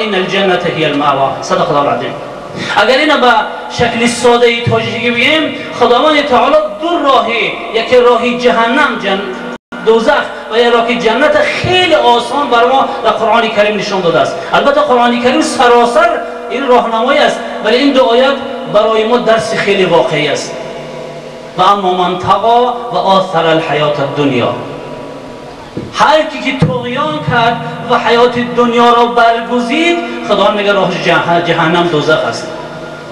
فإن الجنة هي المأوى. صدق الله العظیم. اگر اینو به شکل ساده تاجیکی بگیم، خداوند تعالی دو راهی، یکی راهی جهنم دوزخ و یک راهی جنت خیلی آسان بر ما در قرآن کریم نشان داده است. البته قرآن کریم سراسر این راهنمایی است، ولی این دو آیت برای ما درس خیلی واقعی است. و اما من طغی و آثر الحیات الدنیا، هر کی که طغیان کرد و حیات دنیا را برگزید، خدا میگه راه جهنم دوزخ است.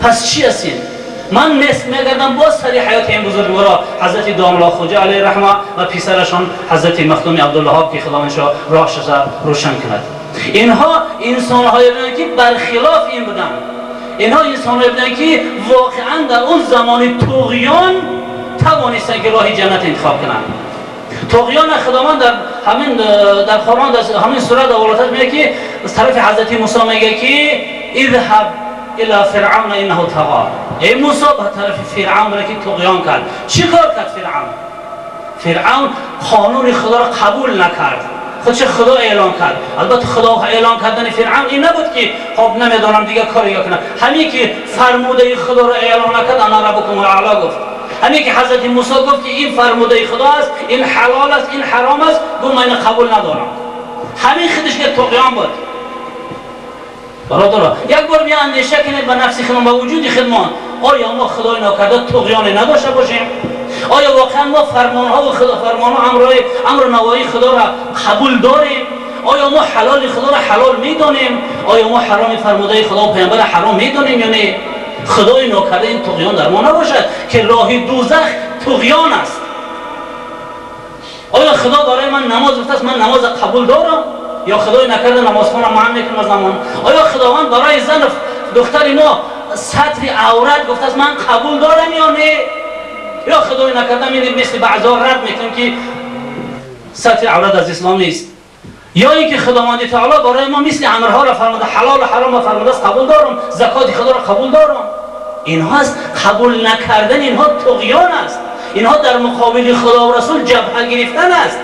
پس چی است این؟ من مثل میگردم باز سری حیات این بزرگوارا حضرت داملا خوجه علیه رحمه و پسرشان حضرت مخدوم عبدالوهاب که خداوند راهش را روشن کند. اینها انسان‌هایی بودند که برخلاف این بودند. اینها انسان‌هایی بودند که واقعا در اون زمان طغیان توانستند که راه جنت انتخاب کنند. طغیان خداوند در همین در قرآن در همین سوره در ولاتت میگه که از طرف حضرت موسی میگه که اذهب الى فرعون انه طغى. ای موسی به طرف فرعون برو که طغیان کرد. چی کار کرد فرعون؟ فرعون قانون خدا را قبول نکرد، خودش خدا اعلان کرد. البته خدا اعلان کردن فرعون این نبود که خب نمیدونم دیگه کاری کنم. همین که فرموده خدا را اعلان نکرد، انا ربکم الاعلی گفت. همین که حضرت موسی گفت که این فرموده خدا است، این حلال است، این حرام است، گفت من قبول ندارم. همین خودش که طغیان بود. برادرها یک بار بیا اندیشه کنید به نفس خودمان، به وجود خودمان، آیا ما خدای ناکرده طغیان نداشته باشیم؟ آیا واقعا ما فرمانها و خدا فرمانها امر نواهی خدا را قبول داریم؟ آیا ما حلال خدا را حلال میدانیم؟ آیا ما حرام فرموده خدا و پیامبر حرام میدانیم یا نه؟ خدای ناکرده این طغیان در ما نباشد که راه دوزخ طغیان است. آیا خدا برای من نماز گفته است، من نماز قبول دارم؟ یا خدای نکرده نمازخوانم منع میکنم از نماز؟ آیا خداوند برای زن دختر ما ستر عورت گفته است، من قبول دارم یا نه؟ یا خدای نکرده می مثل بعضا رد میکنم که ستر عورت از اسلام نیست؟ یا اینکه خداوند تعالی برای ما مثل امرها را فرموده، حلال و حرام را فرموده است، قبول دارم، زکات خدا را قبول دارم؟ اینها است قبول نکردن، اینها طغیان است، اینها در مقابل خدا و رسول جبهه گرفتن است.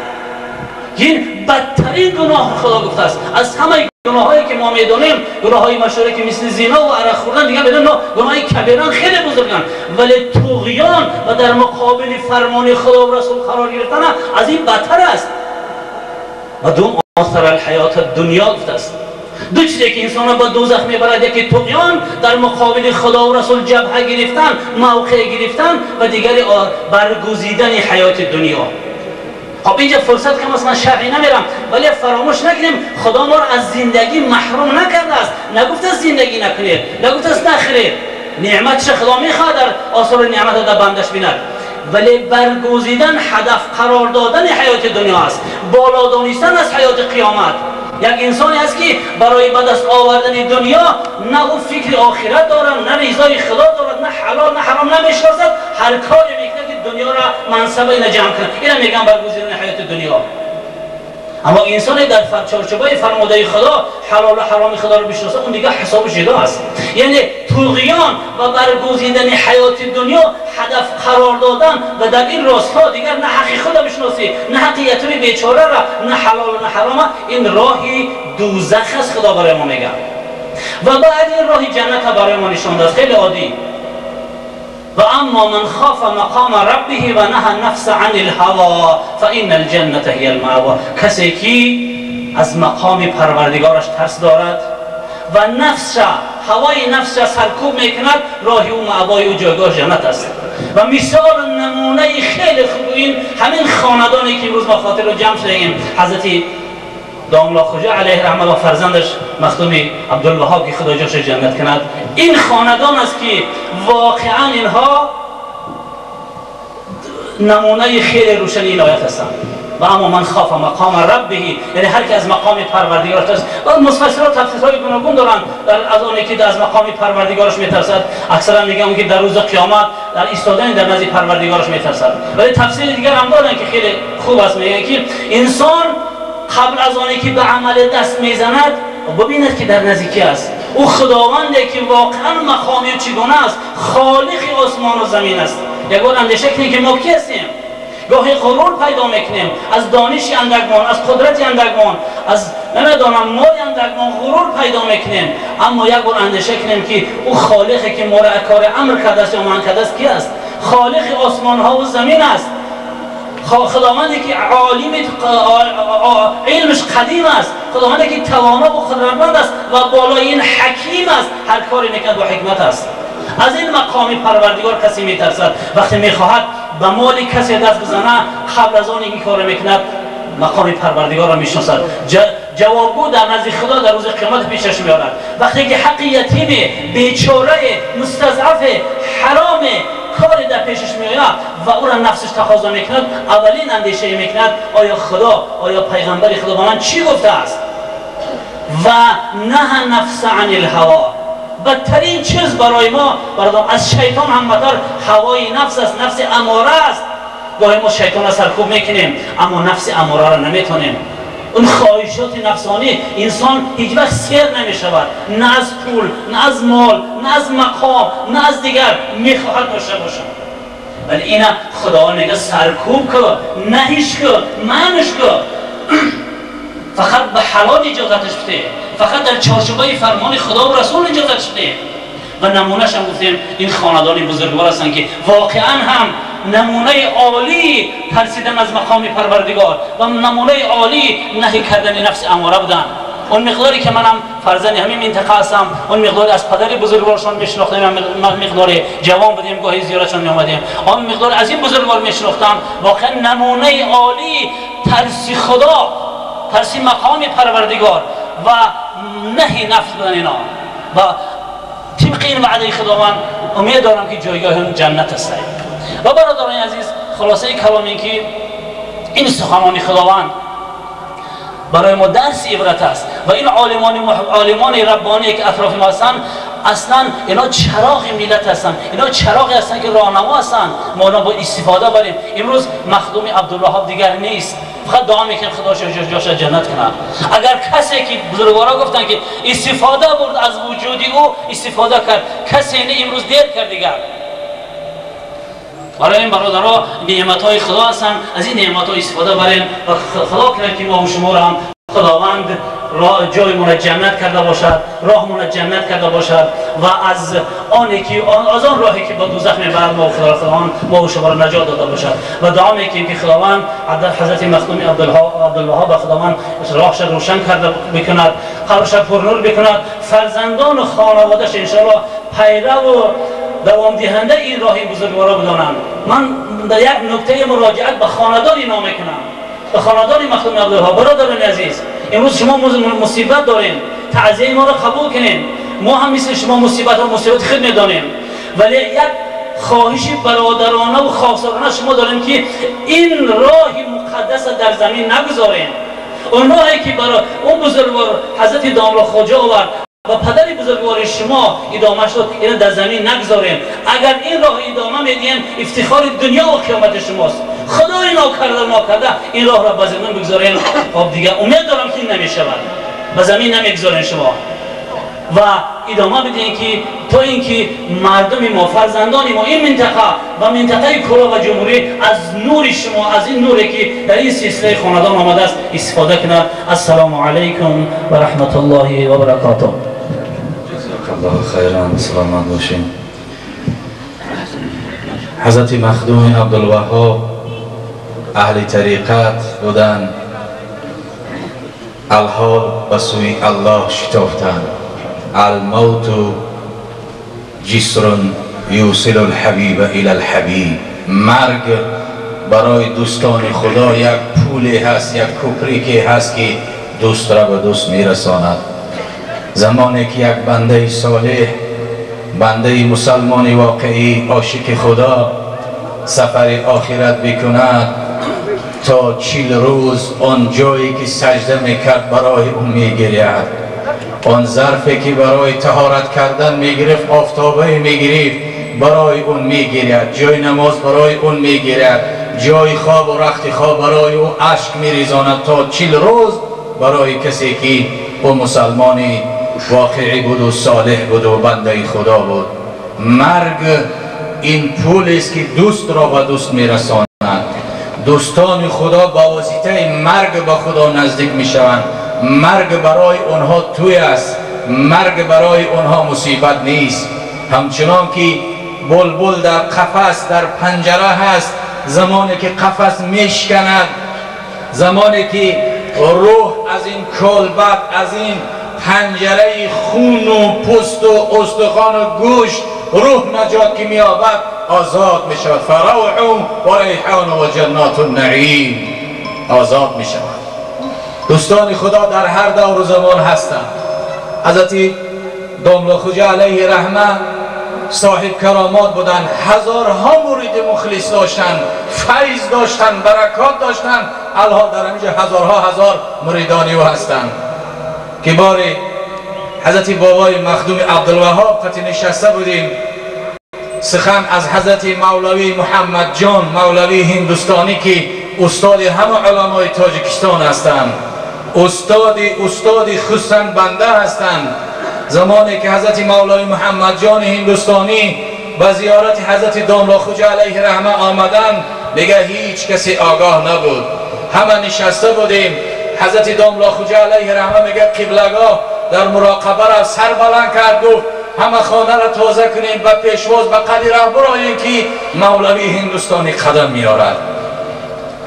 این بدترین گناه خدا گفته است. از همه گناهایی که ما میدونیم، گناههای مشهوری که مثل زنا و عرق خوردن دیگه بدون، گناه کبیران خیلی بزرگن، ولی طغیان و در مقابل فرمان خدا و رسول قرار گرفتن از این بدتر است. و دوم آثر الحیات الدنیا گفته است. دو چیزی که انسان را به دوزخ میبرد، یکی طغیان در مقابل خدا و رسول جبهه گرفتن، موقع گرفتن، و دیگری برگزیدن حیات دنیا. خب اینجا فرصت کم است، من شرحی نمیرم، ولی فراموش نکنیم خدا ما را از زندگی محروم نکرده است. نگفته از زندگی نکنید، نگفته از نخرید، نعمتش خدا میخواد در آثار نعمت در بندش بیند، ولی برگزیدن هدف قرار دادن حیات دنیا است، بالا دانستن از حیات قیامت. یک انسانی است که برای به دست آوردن دنیا نه او فکر آخرت دارد، نه رضای خدا دارد، نه حلال نه حرام نمیشناسد، هر کاری میکنه که دنیا را منصب اینا جمع کنه. اینا میگن برگزیدن حیات دنیا. اما انسانی در چارچوبه فرموده خدا حلال و حرام خدا رو بشناسه، اون دیگه حسابش جدا است. یعنی طغیان و برگزیدن حیات دنیا هدف قرار دادن و در این راستا دیگر نه حق خدا بشناسی، نه حق یتیم بیچاره را، نه حلال و نه حرام، این راهی دوزخ است خدا برای ما میگه. و بعد این راه جنت برای ما نشان داد، خیلی عادی. و اما من خاف مقام ربه و نهى النفس عن الهوى فإن الجنة هي المأوى. کسی که از مقام پروردگارش ترس دارد و نفسش، هوای نفسش سرکوب میکند، راه او مأوای او جایگاه جنت است. و مثال نمونه خیلی خوب این همین خاندانی که امروز ما خاطر رو جمع شدیم، حضرت داملا خوجه علیه رحمه و فرزندش مخدوم عبدالوهاب که خدا جاش جنت کند، این خاندان است که واقعا اینها نمونه خیلی روشن این آیت هستند. و اما من خاف مقام ربه، یعنی هر کی از مقام پروردگارش ترس. و مفسرها تفسیرهای گوناگون دارن در از اونی که از مقام پروردگارش میترسد، اکثرا میگن که در روز قیامت در ایستادن در نزد پروردگارش میترسد. ولی تفسیر دیگر هم دارن که خیلی خوب است، میگن که انسان قبل از آنی که به عمل دست میزند ببیند که در نزدیکی است، او خداونده که واقعا مقامی چگونه است، خالق آسمان و زمین است. یک بار اندیشه کنیم که ما کی هستیم. گاهی غرور پیدا میکنیم از دانش اندکمان، از قدرت اندکمان، از نمیدونم ما هم در ما غرور پیدا میکنیم، اما یک بار اندیشه کنیم که او خالقی که ما را کار امر کرده است یا من کرده است کی است؟ خالق آسمان ها و زمین است، خداوندی که عالم علمش قدیم است، خداوندی که توانا و قدرتمند است و بالای این حکیم است، هر کاری میکند با حکمت است. از این مقام پروردگار کسی میترسد وقتی میخواهد به مال کسی دست بزنه، قبل از آن این کار میکند مقام پروردگار را میشناسد، جوابگو در نزد خدا در روز قیامت پیشش میآورد. وقتی که حق یتیم بیچاره مستضعف حرام کاری در پیشش میآید و او را نفسش تقاضا میکند، اولین اندیشه میکند آیا خدا، آیا پیغمبر خدا به من چی گفته است؟ و نه نفس عن الهوا، بدترین چیز برای ما برادران از شیطان هم بدتر هوای نفس است، نفس اماره است. گاهی ما شیطان را سرکوب میکنیم اما نفس اماره را نمیتونیم. اون خواهشات نفسانی انسان هیچ وقت سیر نمیشود، نه از پول، نه از مال، نه از مقام، نه از دیگر میخواهد داشته باشد. ولی اینا خداوند میگه سرکوب کن، نهیش کن، منش کن، فقط به حلال اجازتش بده، فقط در چارچوبه فرمان خدا و رسول اجازتش بده. و نمونهش هم گفتیم این خاندان بزرگوار هستند که واقعا هم نمونه عالی ترسیدن از مقام پروردگار و نمونه عالی نهی کردن نفس اماره بودن. اون مقداری که منم فرزند همین منطقه هستم، اون مقداری از پدر بزرگوارشان میشناختم، مقدار جوان بودیم گاهی زیارتشان میآمدیم، آن مقدار از این بزرگوار میشناختم. واقعا نمونه عالی ترسی خدا، ترسی مقام پروردگار و نهی نفس بودن اینا. و طبق این وعده خداوند امید دارم که جایگاه جنت است. و برادران عزیز، خلاصه کلام این که این سخنان خداوند برای ما درس عبرت است و این عالمان ربانی که اطراف ما هستند اصلا اینا چراغ ملت هستند، اینا چراغی هستند که راهنما هستند، ما اینا باید استفاده بریم. امروز مخدوم عبدالوهاب دیگر نیست، فقط دعا میکنیم خدا جاش جنت کنه. اگر کسی که بزرگوارا گفتن که استفاده برد از وجودی او، استفاده کرد، کسی نه امروز دیر کرد دیگر. برای این برادرها نعمت های خدا هستند، از این نعمت ها استفاده بریم و خدا کنه که ما و شما را هم خداوند جای ما جنت کرده باشد، راه ما جنت کرده باشد و از آن که از آن راهی که با دوزخ میبرد ما خداوند ما و شما را نجات داده باشد. و دعا میکنیم که خداوند حضرت مخدوم عبدالوهاب خداوند راهش روشن کرده بکند، قبرش پرنور بکند، فرزندان و خانواده‌اش انشاءالله پیرو و دوام دهنده این راه بزرگوارا بدانند. من در یک نکته مراجعت به خاندان اینا میکنم، به خاندان مخدوم عبدالوهاب. برادران عزیز، امروز شما مصیبت دارین، تعزیه ما را قبول کنین. ما هم مثل شما مصیبت و مصیبت خود میدانیم، ولی یک خواهش برادرانه و خواستارانه شما داریم که این راه مقدس در زمین نگذارین. اون راهی که برای اون بزرگوار حضرت داملا خواجه آورد و پدر بزرگوار شما ادامه شد، اینو در زمین نگذاریم. اگر این راه ادامه میدیم افتخار دنیا و قیامت شماست. خدای ناکرده این راه را به زمین بگذاریم. خب دیگه امید دارم که این نمیشود، به زمین نمیگذارین شما و ادامه بدین که تا اینکه مردم ما، فرزندان ما، این منطقه و منطقه کره و جمهوری از نور شما، از این نوری که در این سلسله خاندان آمده است استفاده کنند. السلام علیکم و رحمت الله و برکاته. جزاک الله خیرا، سلامت باشین. حضرت مخدوم عبدالوهاب اهل طریقت بودند، الحال به سوی الله شتافتند. الموت جسر یوصل الحبیب الی الحبیب. مرگ برای دوستان خدا یک پولی هست، یک کوپری که هست که دوست را به دوست میرساند. زمانی که یک بنده صالح، بنده مسلمان واقعی، عاشق خدا سفر آخرت بکند، تا 40 روز آن جایی که سجده میکرد برای او میگرید، آن ظرفی که برای طهارت کردن میگرفت، آفتابه میگرفت، برای اون میگیرد، جای نماز برای اون میگیرد، جای خواب و رخت خواب برای او اشک میریزاند تا 40 روز برای کسی که او مسلمانی واقعی بود و صالح بود و بنده خدا بود. مرگ این پول است که دوست را به دوست میرساند. دوستان خدا با واسطه مرگ به خدا نزدیک میشوند. مرگ برای اونها توی است، مرگ برای اونها مصیبت نیست. همچنان که بلبل در قفس در پنجره هست، زمانی که قفس میشکند، زمانی که روح از این کلبت، از این پنجره خون و پوست و استخوان و گوشت روح نجات که می‌یابد آزاد میشود. فروح و ریحان و جنات النعیم، آزاد میشود. دوستان خدا در هر دور و زمان هستند. حضرت داملا خوجه علیه رحمه صاحب کرامات بودند، هزارها مرید مخلص داشتند، فیض داشتند، برکات داشتند. الان در اینجا هزارها هزار مریدانی او هستند. که باری حضرت بابای مخدوم عبدالوهاب قطعی نشسته بودیم، سخن از حضرت مولوی محمد جان، مولوی هندوستانی که استاد همه علمای تاجیکستان هستند، استاد خصوصا بنده هستند. زمانی که حضرت مولوی محمد جان هندوستانی به زیارت حضرت داملا خوجه علیه رحمه آمدن، دیگه هیچ کسی آگاه نبود، همه نشسته بودیم. حضرت داملا خوجه علیه رحمه میگه قبلگاه در مراقبه را سر بلند کرد، گفت همه خانه را تازه کنیم و پیشواز به قدر براییم که مولوی هندوستانی قدم میارد.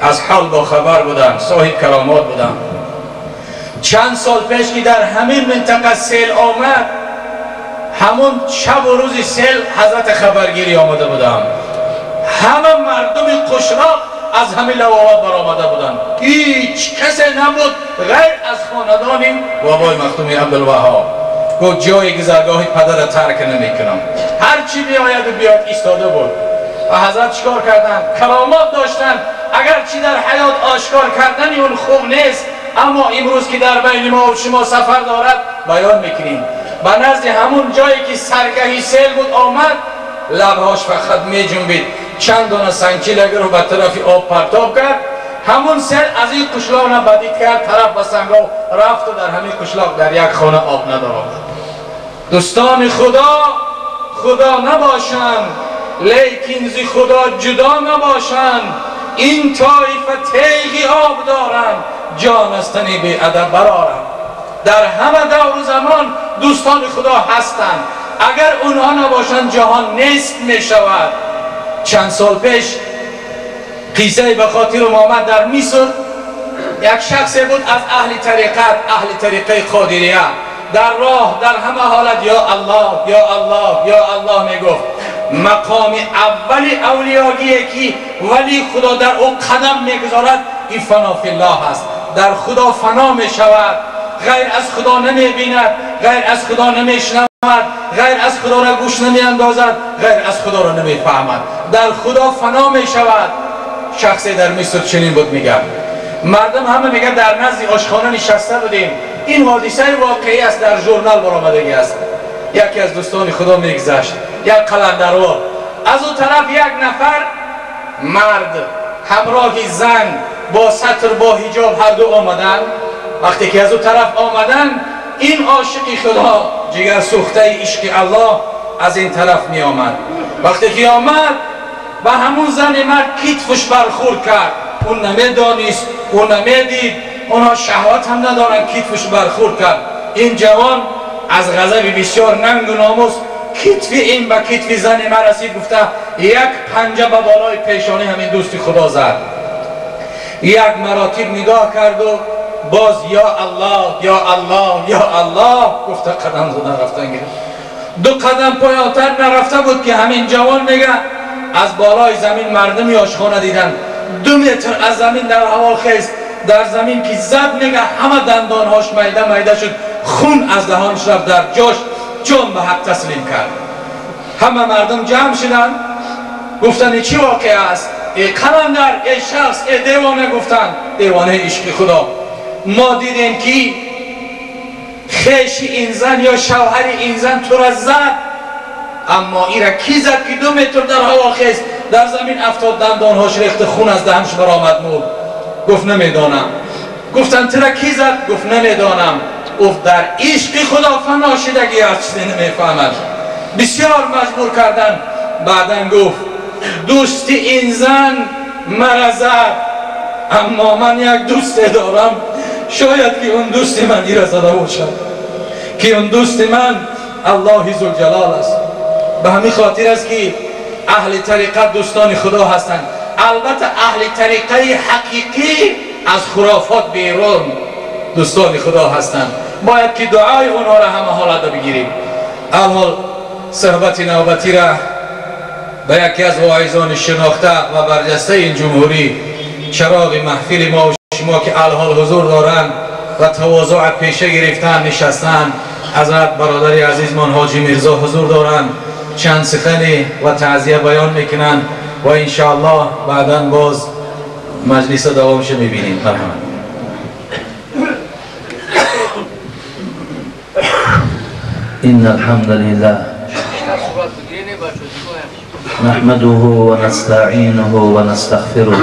از حال با خبر بودن، صاحب کرامات بودن. چند سال پیش که در همین منطقه سیل آمد، همون شب و روز سیل حضرت خبرگیری آمده بودم. همه مردم قشلاق از همین لواوات برآمده بودند، هیچ کسی نبود غیر از خاندان بابای مخدوم عبدالوهاب. گفت جای گذرگاه پدر ترک نمیکنم، هر چی بیاید و بیاد. ایستاده بود و حضرت چیکار کردن؟ کرامات داشتن. اگرچه در حیات آشکار کردن اون خوب نیست، اما امروز که در بین ما و شما سفر دارد بیان میکنیم. به نزد همون جایی که سرگهی سیل بود آمد، لبهاش فقط میجنبید، چند دانه سنگچی لگر رو به طرف آب پرتاب کرد. همون سیل از این قشلاق نبدید کرد، طرف به سنگا رفت و در همین قشلاق در یک خانه آب ندارد. دوستان خدا خدا نباشند، لیکن زی خدا جدا نباشند. این طایفه تیغی آب دارند، جان از تن بی ادب برآرند. در همه دور و زمان دوستان خدا هستند، اگر اونها نباشند جهان نیست می شود. چند سال پیش قصه به خاطر آمد، در مصر یک شخصی بود از اهل طریقت، اهل طریقه قادریه. در راه در همه حالت یا الله یا الله یا الله میگفت. مقام اول اولیاگیه که ولی خدا در او قدم میگذارد این فنا فی الله است. در خدا فنا میشود، غیر از خدا نمیبیند، غیر از خدا نمیشنود، غیر از خدا را گوش نمیاندازد، غیر از خدا را نمیفهمد، در خدا فنا میشود. شخصی در مصر چنین بود. میگه مردم همه میگه در نزد آشخانه نشسته بودیم، این حادثه واقعی است، در ژورنال برآمدگی است. یکی از دوستان خدا میگذشت، یک قلندروار، از اون طرف یک نفر مرد همراه زن با ستر با حجاب هر دو آمدن. وقتی که از اون طرف آمدن، این عاشق خدا جگر سوخته عشق الله از این طرف می آمد. وقتی که آمد و همون زن مرد کتفش برخورد کرد، اون نمیدانست، اون نمیدید، اونها شهوت هم ندارن، کتفش برخورد کرد. این جوان از غضب بسیار ننگ و ناموس کتف این به کتف زن من رسید، گفته یک پنجه به بالای پیشانی همین دوست خدا زد. یک مراتب نگاه کرد و باز یا الله یا الله یا الله گفته قدم زدن رفتن گرفت. دو قدم پایانتر نرفته بود که همین جوان میگه از بالای زمین مردمی آشخانه دیدن، 2 متر از زمین در هوا خیز، در زمین که زد میگه همه دندانهاش میده میده شد، خون از دهانش رفت، در جاش جان به حق تسلیم کرد. همه مردم جمع شدن، گفتن چی واقع است؟ ای قلندر، ای شخص، ای دیوانه. گفتن دیوانه عشق خدا، ما دیدیم که خیش این زن یا شوهر این زن تو را زد، اما این را کی زد که 2 متر در هوا خیز، در زمین افتاد، دندانهاش ریخت، خون از دهنش برآمد مرد. گفت نمیدانم. گفتن تو را کی زد؟ گفت نمیدانم. گفت در عشق خدا فنا شدگی از چیزی نمیفهمد. بسیار مجبور کردن. بعدا گفت دوست این زن مرا زد، اما من یک دوست دارم شاید که اون دوست من ایره زده باشد، که اون دوست من الله ذوالجلال است. به همین خاطر است که اهل طریقت دوستان خدا هستند. البته اهل طریقه حقیقی از خرافات بیرون دوستان خدا هستند. باید که دعای اونها را همه حالت بگیریم. اول صحبت نوبتی را به یکی از واعظان شناخته و برجسته این جمهوری، چراغ محفل ما و شما که الحال حضور دارند و تواضع پیشه گرفتن نشستن، حضرت برادر عزیزمان حاجی میرزا حضور دارند، چند سخنی و تعزیه بیان میکنند و انشاءالله بعدا باز مجلس دوامش میبینیم. مرحمت. إن الحمد لله نحمده ونستعينه ونستغفره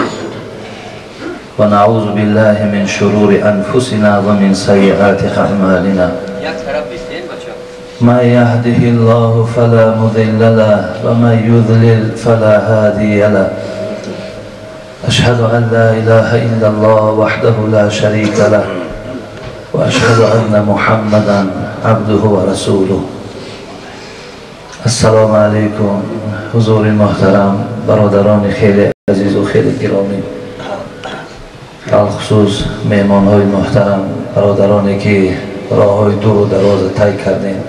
ونعوذ بالله من شرور أنفسنا ومن سيئات أعمالنا. من يهده الله فلا مضل له ومن يضلل فلا هادي له. أشهد أن لا إله إلا الله وحده لا شريك له وأشهد أن محمدا عبده ورسوله. السلام علیکم حضور محترم، برادران خیلی عزیز و خیلی گرامی، الخصوص مهمانهای محترم، برادرانی که راههای دور و دراز طی کردیم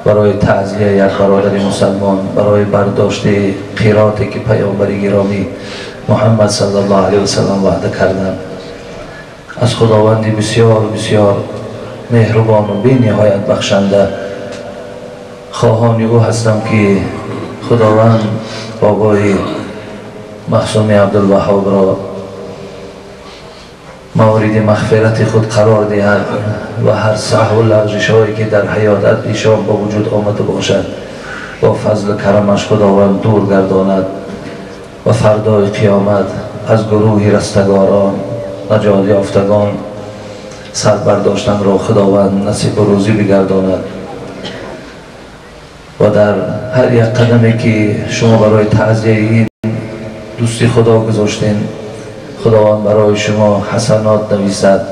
برای تعزیه یک برادر مسلمان، برای برداشت قیراتی که پیامبر گرامی محمد صلی الله علیه و سلم وعده کردند. از خداوندی بسیار بسیار مهربان و بی نهایت بخشنده خواهان او هستم که خداوند بابای معصوم عبدالوهاب را مورد مغفرت خود قرار دهد و هر سهو و لغزش هایی که در حیات ایشان با وجود آمده باشد با فضل کرمش خداوند دور گرداند و فردای قیامت از گروه رستگاران، نجات یافتگان سر برداشتن را خداوند نصیب و روزی بگرداند. و در هر یک قدمی که شما برای تعزیه این دوستی خدا گذاشتین، خداوند برای شما حسنات نویسد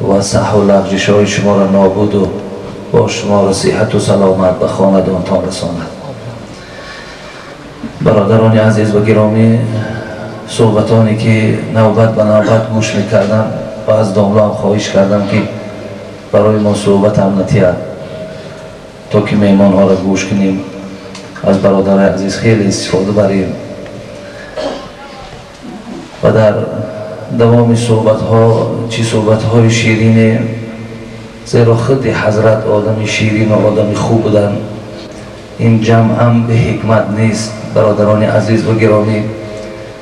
و سهو و لغزش های شما را نابود و با شما را صحت و سلامت به خاندانتان رساند. برادران عزیز و گرامی، صحبتانی که نوبت به نوبت گوش میکردم و از داملا هم خواهش کردم که برای ما صحبت هم نتید تا که مهمان ها را گوش کنیم، از برادر عزیز خیلی استفاده بریم. و در دوام صحبت ها چی صحبت های شیرینه، زیرا خود حضرت آدم شیرین و آدم خوب بودن. این جمع هم به حکمت نیست برادران عزیز و گرامی،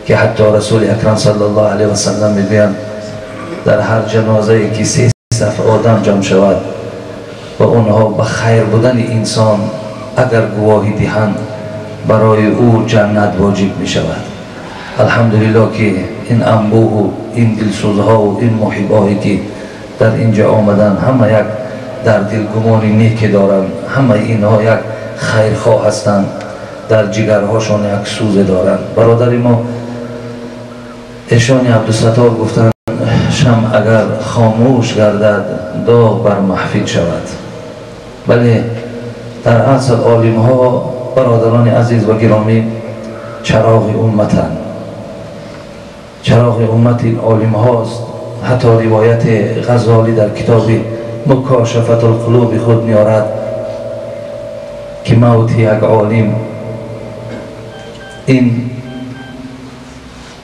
که حتی رسول اکرم صلی الله علیه و سلم میگویند در هر جنازه که 3 صف آدم جمع شود و اونها به خیر بودن انسان اگر گواهی دهند برای او جنت واجب می شود. الحمدلله که این انبوه و این دلسوزها و این محباهی که در اینجا آمدن همه یک در دل گمان نیکی دارند، همه اینها یک خیرخواه هستند، در جگرهاشان یک سوزه دارند. برادر ما ایشان عبدالستار گفتند شمع اگر خاموش گردد داغ بر محفل شود. بله، در اصل عالم ها برادران عزیز و گرامی چراغ امتند، چراغ امت این عالم هاست. حتی روایت غزالی در کتاب مکاشفت القلوب خود میارد که موت یک عالم این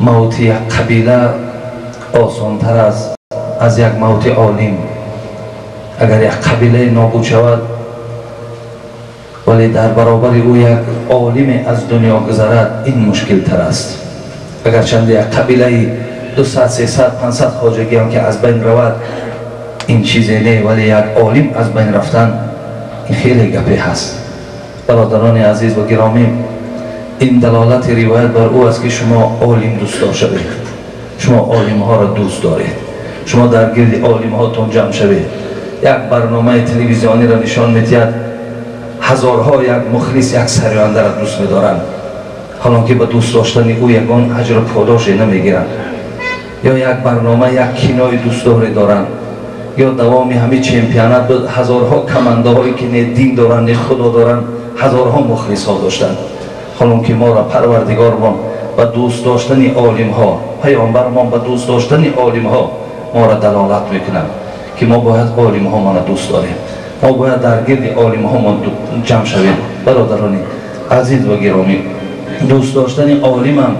موت یک قبیله آسانتر است از یک موت عالم. اگر یک قبیله نابود شود ولی در برابر او یک عالم از دنیا گذرد این مشکل تر است. اگر چند یک قبیله 200 300 500 خواجگی هم که از بین رود این چیزی نه، ولی یک عالم از بین رفتن این خیلی گپی هست. برادران عزیز و گرامی، این دلالت روایت بر او است که شما عالم دوست دار شوید، شما عالم ها را دوست دارید، شما در گرد عالم هاتون جمع شوید. یک برنامه تلویزیونی را نشان میدهد، هزارها یک مخلص یک سرینده را دوست می‌دارند، حالانکه به دوست داشتن او یگان اجر و پاداش نمیگیرند. ё як барнома, як кинои дӯстдоре доранд, ё давоми ҳамин чемпионат буд, ҳазорҳо командаҳое ки не дин доранд, не худо доранд, ҳазорҳо мухлисҳо доштанд. Ҳолон ки моро парвардигормон ба дӯст доштани олимҳо, паёмбармон ба дӯст доштани олимҳо моро далолат мекунанд, ки мо бояд олимҳомонро дӯст дорем, мо бояд дар гирди олимҳомон ҷамъ шавем. Бародарони азиз ва гиромӣ, дӯст доштани олимам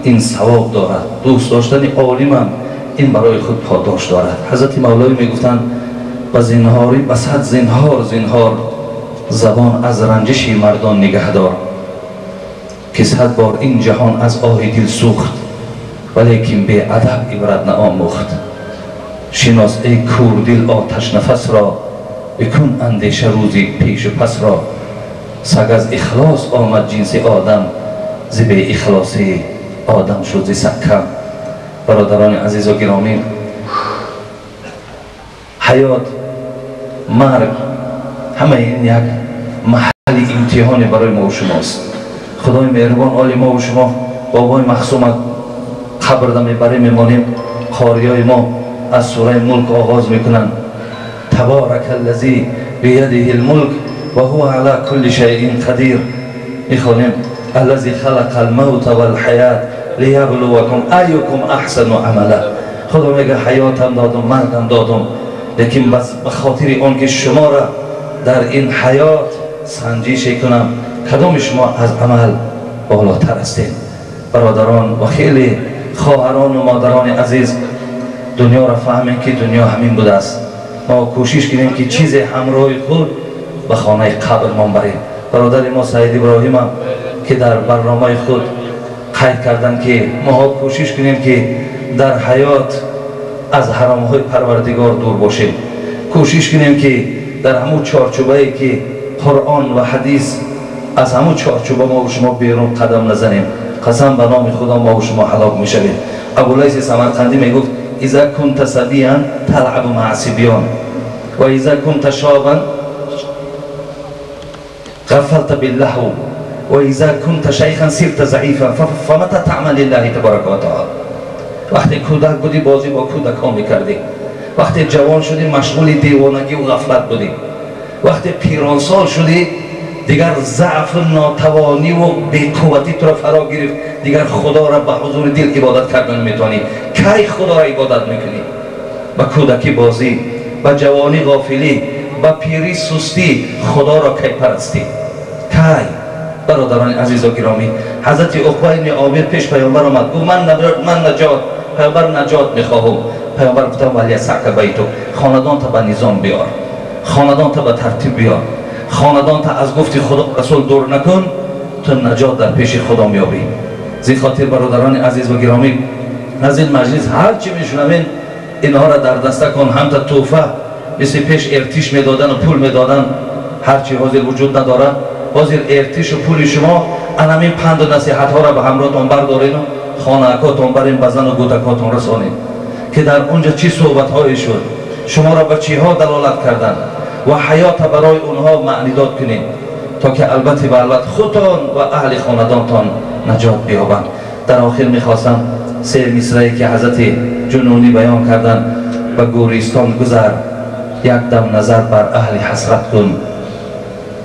ин савоб дорад, дӯст доштани олимам ин барои худ подош дорад. Ҳазрати Мавлавӣ мегуфтанд: ба зинҳорӣ ба сад зинҳор зинҳор, забон аз ранҷиши мардон нигаҳдор, ки сад бор ин ҷаҳон аз оҳи дил сӯхт, валекин беадаб ибрат наомӯхт. Шинос эй кӯрдил оташнафасро, бикун андеша рӯзи пешу пасро. Саг аз ихлос омад ҷинси одам, зи беихлосӣ одам шуд зи саг кам. Бародарони азизу гиромӣ, ҳаёт, марг, ҳамаи ин як маҳалли имтиҳоне барои мо шумост. Худои меҳрубон оли мо шумо бобои махсума қабрда мебарем, мемонем. Қориёи мо аз сураи Мулк оғоз мекунанд: табарака аллази биядиҳи лмулк ва ҳува ала кулли шайъин қадир. Мехонем: аллази халақа алмавта валҳаят лияблувакум айюкум аҳсану амала. Худо мега: ҳаётам додум, маргам додум, лекин ба хотири он ки шуморо дар ин ҳаёт санҷише кунам, кадоми шумо аз амал болотар ҳастед. Бародарон ва хеле хоҳарону модарони азиз, дунёро фаҳмем ки дунё ҳамин будааст. Мо кӯшиш кунем ки чизе ҳамроҳи худ ба хонаи қабрмон барем. Бародари мо Саид Иброҳимам ки дар барномаи худ қайд карданд, ки моҳо кӯшиш кунем ки дар ҳаёт аз ҳаромҳои парвардигор дур бошем, кӯшиш кунем ки дар ҳамун чорчӯбае ки Қуръон ва ҳадис, аз ҳамун чорчӯба мо шумо берун қадам назанем. Қасам ба номи Худо, мо шумо ҳалок мешавем. Абулайси Самарқандӣ мегуфт: иза кунта сабиян талабу маа сибён ва иза кунта шобан ғафалта биллаҳв ва иза кунта шайхан сирта заифан фамата таъмал лиллаҳи табарака ва таъала. Вақте кӯдак будӣ, бозӣ бо кӯдакон мекардӣ, вақте ҷавон шудӣ, машғули девонагӣ ва ғафлат будӣ, вақте пиронсол шудӣ, дигар заъфу нотавониву беқувватӣ туро фаро гирифт, дигар Худоро ба ҳузури дил ибодат кардан метавонӣ. Кай Худоро ибодат мекунӣ? Ба кӯдакӣ бозӣ, ба ҷавонӣ ғофилӣ, ба пирӣ сустӣ, Худоро кай парастӣ? Кай? Бародарони азизу гиромӣ, ҳазрати Уқба ибни Омир пеш паёмбар омад, гуфт: ман наҷот, паёмбар, наҷот мехоҳам. Паёмбар гуфтам: валиясака байтук, хонадонта ба низом биёр, хонадонта ба тартиб биёр, хонадонта аз гуфти Худо расул дур накун, ту наҷот дар пеши Худо меёбӣ. Зин хотир, бародарони азиз ва гиромӣ, аз ин маҷлис ҳар чӣ мешунавем, инҳоро дар даста кун, ҳамта тӯҳфа, мисли пеш эртиш медодану пул медодан. Ҳарчи ҳозир вуҷуд надорад, ҳозир эртишу пули шумо анамин панду насиҳатҳоро ба ҳамроҳтон бардорену хонаакотон барем, ба зану гӯдакотон расонед, ки дар онҷа чӣ суҳбатҳое шуд, шуморо ба чиҳо далолат карданд, ва ҳаёта барои онҳо маънидод кунед, то ки албатта ба албат худтон ва аҳли хонадонтон наҷот биёбанд. Дар охир мехостам се мисрае ки ҳазрати Ҷунунӣ баён карданд: ба гӯристон гузар, як дам назар бар аҳли ҳасрат кун,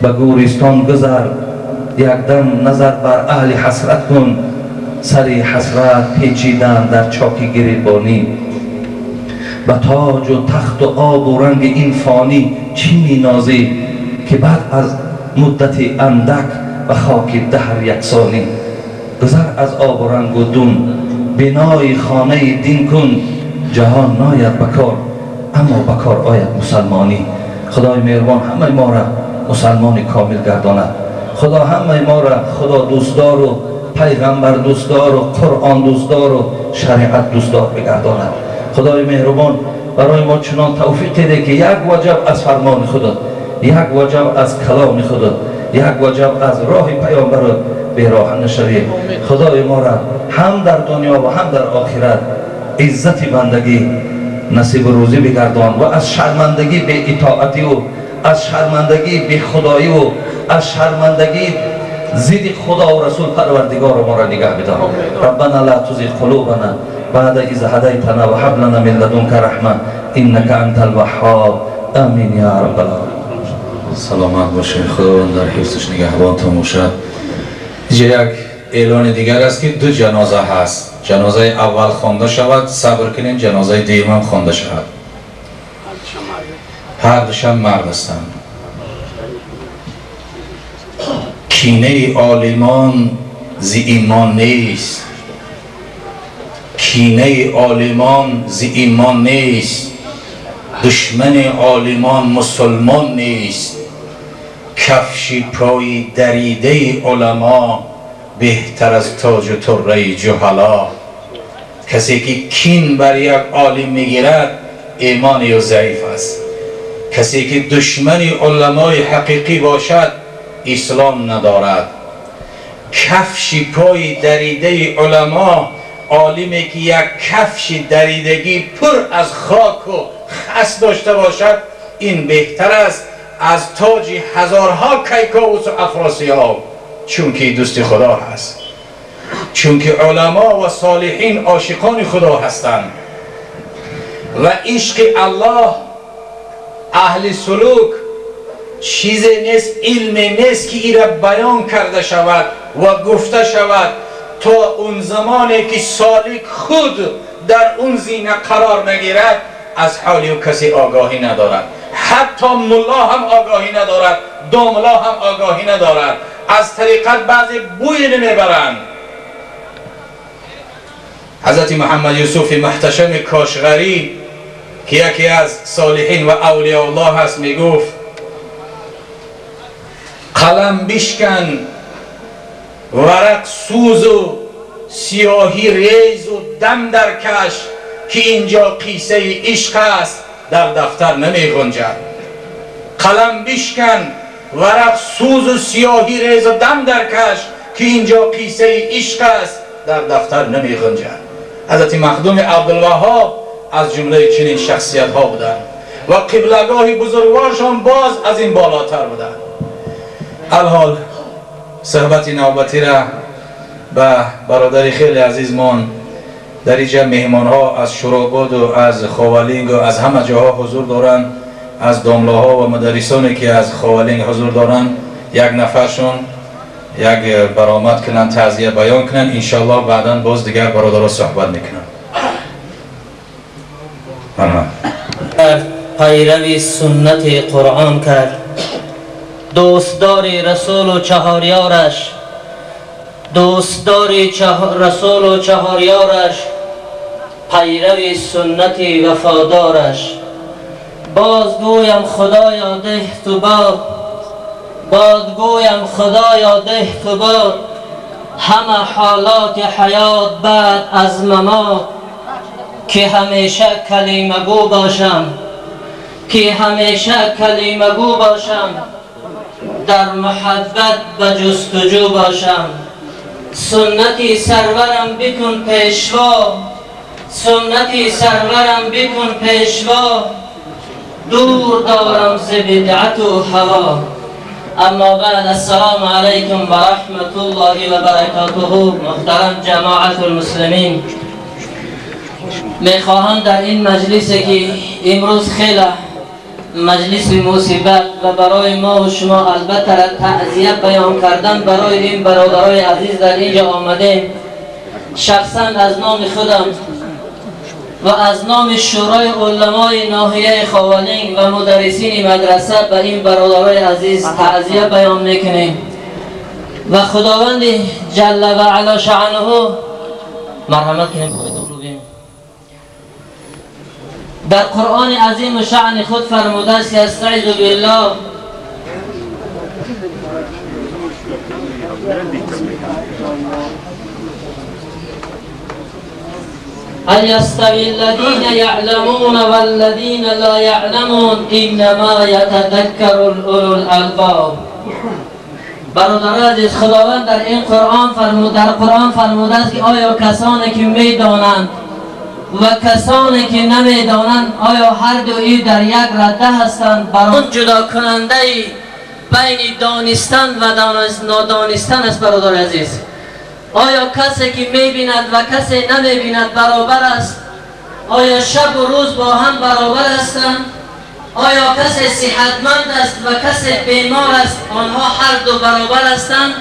ба гӯристон гузар, як дам назар бар аҳли ҳасрат кун, сари ҳасрат печидан дар чоки гиребонӣ, ба тоҷу тахту обу ранги ин фонӣ чӣ менозӣ, ки баъд аз муддати андак ба хоки даҳр яксонӣ. Гузар аз обу рангу дун, бинои хонаи дин кун, ҷаҳон нояд ба кор, аммо ба кор ояд мусалмонӣ. Худои меҳрубон ҳамаи моро мусалмони комил гардонад. Худо ҳамаи моро Худо дӯстдору пайғамбар дӯстдору Қуръон дӯстдору шариат дӯстдор бигардонад. Худои меҳрубон барои мо чунон тавфиқ диҳе, ки як ваҷаб аз фармони худо, як ваҷаб аз каломи худо, як ваҷаб аз роҳи паёмбарот бероҳа нашавем. Худои моро ҳам дар дунё ва ҳам дар охират иззати бандагӣ насибу рӯзӣ бигардон ва аз шармандагӣ беитоативу аз шармандагӣ бехудоиву аз шармандагӣ зидди Худо ва расул парвардигоро моро нигаҳ бидор. Раббана ла тузиғ қулубана بعد إذ هديتنا وهب لنا من لدنك رحمة إنك أنت الوهاب. آمين يا رب العالمين. سلامت باشید، خداوند در حفظش نگهبانتان باشد. یک اعلان دیگر است که دو جنازه هست. جنازه اول خوانده شود، صبر کنیم جنازه دوم هم خوانده شود. هر دوشم مرد هستند. کینه عالمان ز ایمان نیست، کینه عالمان ز ایمان نیست، دشمن عالمان مسلمان نیست. کفش پای دریده علما بهتر از تاج و طره جهلا. کسی که کین بر یک عالم میگیرد ایمان او ضعیف است. کسی که دشمن علمای حقیقی باشد اسلام ندارد. کفش پای دریده علما، عالمی که یک کفش دریدگی پر از خاک و خس داشته باشد این بهتر است از تاج هزارها کیکاووس و افراسیاب، چون که دوست خدا هست، چون که علما و صالحین عاشقان خدا هستند و عشق الله اهل سلوک چیزی نیست، علم نیست که ایره بیان کرده شود و گفته شود تا اون زمانی که سالک خود در اون زینه قرار نگیرد از حال او کسی آگاهی ندارد. حتی ملا هم آگاهی ندارد، داملا هم آگاهی ندارد، از طریقت بعضی بوی نمیبرند. حضرت محمد یوسف محتشم کاشغری که یکی از صالحین و اولیاء الله هست میگفت قلم بشکن، ورق سوز و سیاهی ریز و دم در کش که اینجا قصه عشق است در دفتر نمی گنجد. قلم بشکن، ورق سوز و سیاهی ریز و دم در کش که اینجا قصه عشق است در دفتر نمی گنجد. حضرت مخدوم عبدالوهاب از جمله چنین شخصیت ها بودند و قبلگاه بزرگوارشان باز از این بالاتر بودند. الحال صحبت نوبتی را به برادر خیلی عزیزمان در اینجا مهمان ها از شراباد و از خاولینگ و از همه جاها حضور دارند، از داملاها و مدرسانی که از خاولینگ حضور دارند، یک نفرشون یک برآمد کنند، تعزیه بیان کنند، انشالله بعدا باز دیگر برادرها صحبت میکنند. پیروی سنت قرآن کرد، دوستدار رسول و چهار یارش، دوستدار رسول و چهار یارش، پیروی سنت وفادارش. باز گویم خدایا ده تو بار، باز گویم خدایا ده تو بار، همه حالات حیات بعد از ممات، که همیشه کلمه گو باشم، که همیشه کلمه گو باشم، در محبت به جستجو باشم. سنتی سرورم بکن پیشوا، سنتی سرورم بکن پیشوا، دور دارم ز بدعت و هوا. اما بعد، السلام علیکم و رحمت الله و برکاته. محترم جماعت المسلمین، میخواهم در این مجلس که امروز خیلی مجلس مصیبت و برای ما و شما البته تعزیه بیان کردن برای این برادرای عزیز در اینجا آمده، شخصا از نام خودم و از نام شورای علمای ناحیه خاولینگ و مدرسین مدرسه به این برادرای عزیز تعزیه بیان میکنیم و خداوند جل و علا شأنه مرحمت کنیم. در قرآن عظیم و شأن خود فرموده است که استعیذ بالله، هل يستوي الذين يعلمون والذين لا يعلمون انما يتذكر اولو الالباب. برادران عزیز، خداوند در این قرآن فرمود، در قرآن فرموده است که آیا کسانی که میدانند و کسانی که نمیدانند آیا هر دوی در یک رده هستند؟ برای جدا کننده بین دانستن و نادانستن است. برادر عزیز، آیا کسی که میبیند و کسی نمیبیند برابر است؟ آیا شب و روز با هم برابر هستند؟ آیا کسی صحتمند است و کسی بیمار است؟ آنها هر دو برابر هستند؟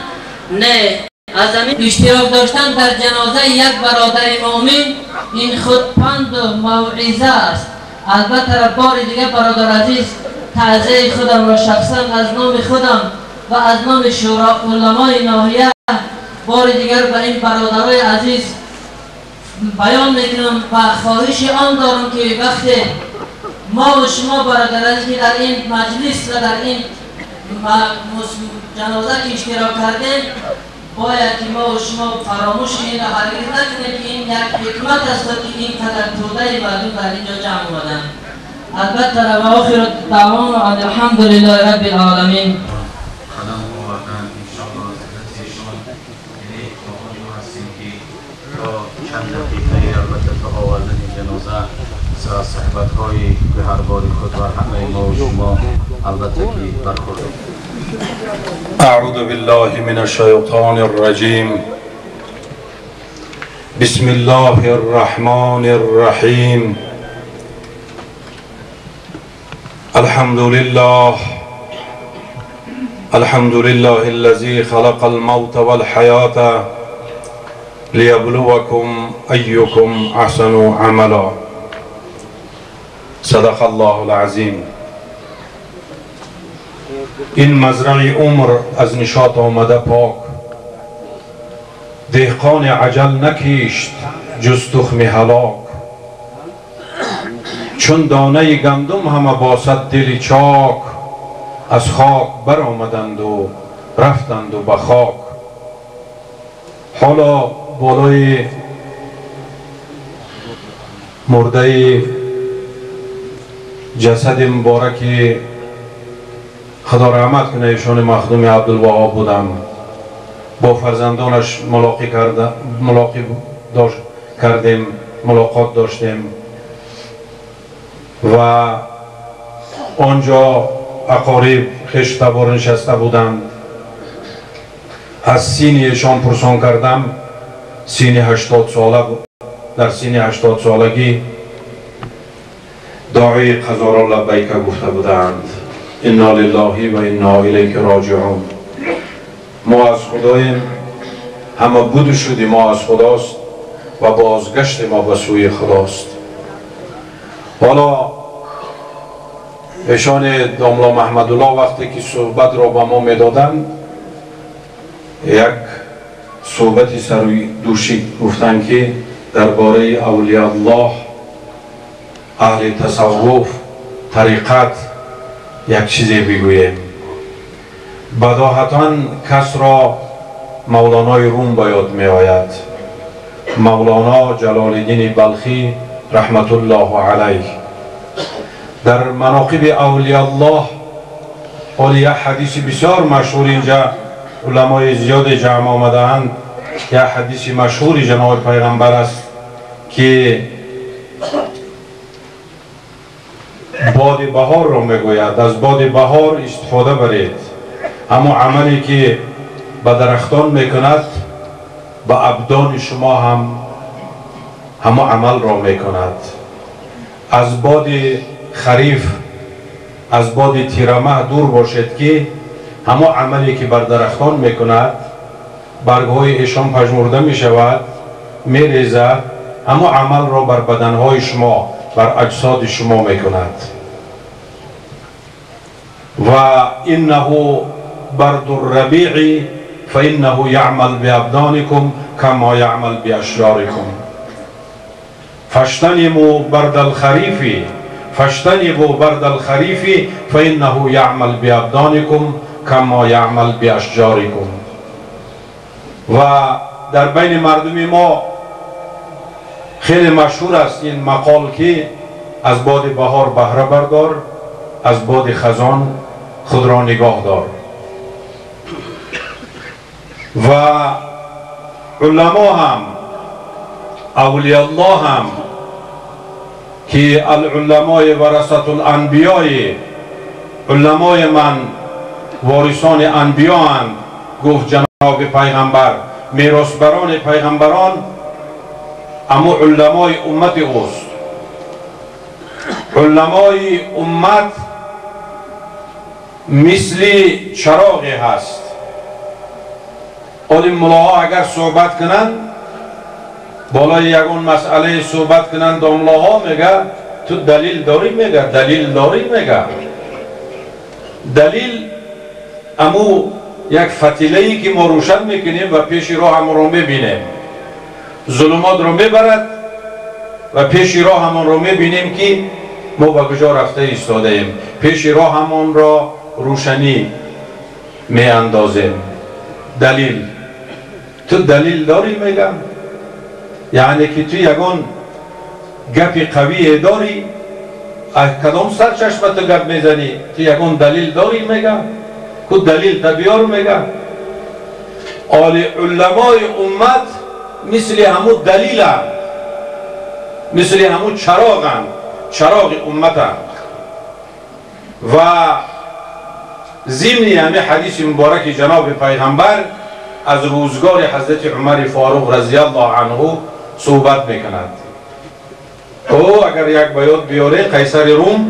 نه. از همین اشتراک داشتن در جنازه یک برادر مؤمن این خود پند و موعظه است. البته بار دیگه برادر عزیز تعزیه خودم را شخصا از نام خودم و از نام شورا علمای ناحیه بار دیگر به این برادرای عزیز بیان میکنم و خواهش آن دارم که وقتی ما و شما برادر عزیز که در این مجلس و در این جنازه که اشتراک کردیم باید که ما و شما فراموش این را هرگز نکنیم که این یک حکمت است که این قدر توده مردم در اینجا جمع آمدند. البته و آخر دعوانا ان الحمد لله رب العالمین. قدم آوردن انشاءالله خدمت یعنی ما هستیم که تا چند دقیقه البته تا آوردن جنازه صحبت های به هر بار خود بر همه ما و شما البته که برخورد. أعوذ بالله من الشيطان الرجيم. بسم الله الرحمن الرحيم. الحمد لله، الحمد لله الذي خلق الموت والحياة ليبلوكم أيكم أحسن عملا. صدق الله العظیم. این مزرعه عمر از نشاط آمده پاک، دهقان عجل نکیشت جز تخم هلاک. چون دانه گندم همه باسد دل چاک، از خاک برآمدند و رفتند و به خاک. حالا بالای مرده جسد مبارک خدا رحمت کنه ایشان مخدوم عبدالوهاب بودم، با فرزندانش ملاقات داشتیم و آنجا اقارب خویش تبار نشسته بودند. از سین ایشان پرسان کردم، سین 80 ساله بود. در سین 80 سالگی دعای قضا را لبیک گفته بودند. انا لله و انا الیه راجعون. ما از خداییم، همه بود شدی ما از خداست و بازگشت ما به سوی خداست. حالا ایشان داملا محمدالله وقتی که صحبت را به ما میدادند، یک صحبتی سر دوشی گفتند که درباره اولیاء الله، اهل تصوف، طریقت یک چیزی بگوییم. بداهتاً کس را مولانای روم به یاد می آید، مولانا جلال الدین بلخی رحمت الله علیه. در مناقب اولیاء الله حال یک حدیث بسیار مشهور اینجا علمای زیاد جمع آمده اند، یک حدیث مشهور جناب پیغمبر است که باد بهار را میگوید، از باد بهار استفاده برید. اما عملی که به درختان میکند به ابدان شما هم همه عمل را میکند. از باد خریف، از باد تیرمه دور باشید که همه عملی که بر درختان میکند برگهای ایشان پژمرده میشود، میریزد، همه عمل را بر بدنهای شما، بر اجساد شما میکند. و انه برد الربیع فانه یعمل بابدانکم کما یعمل باشجارکم. فاجتنبوا برد الخریف، فاجتنبوا برد الخریف فانه یعمل بابدانکم کما یعمل باشجارکم. و در بین مردم ما خیلی مشهور است این مقال که از باد بهار بهره بردار، از باد خزان خود را نگاه دار. و علما هم، اولیاء الله هم که العلماء ورثة الانبیاء، علمای من وارثان انبیا اند، گفت جناب پیغمبر меросбарони пайғамбарон аммо уламои уммати ӯст. Уламои уммат мисли чароғе ҳаст. Оли муллоҳо агар суҳбат кунанд, болои ягон масъалае суҳбат кунанд, домлоҳо мега ту далил дорӣ, мега далил дорӣ, мега далил аму як фатилае ки мо рӯшан мекунем ва пеши роҳамонро мебинем, зулумотро мебарад ва пеши роҳамонро мебинем ки мо ба куҷо рафта истодаем, пеши роҳамонро рӯшанӣ меандозем. Далил ту далил дорӣ, мегам, яъне ки ту ягон гапи қавие дорӣ, аз кадом сарчашма ту гап мезанӣ, ту ягон далил дорӣ, мегам, ку далил та биёр, мегам. Оли уламои уммат мисли ҳамун далиланд, мисли ҳамун чароғанд, чароғи умматанд. Ва зимни ҳамин ҳадиси мубораки ҷаноби пайғамбар аз рӯзгори ҳазрати Умари Форуқ разияллоҳу анҳу суҳбат мекунад. Ӯ агар як ба ёд биёре, Қайсари Рум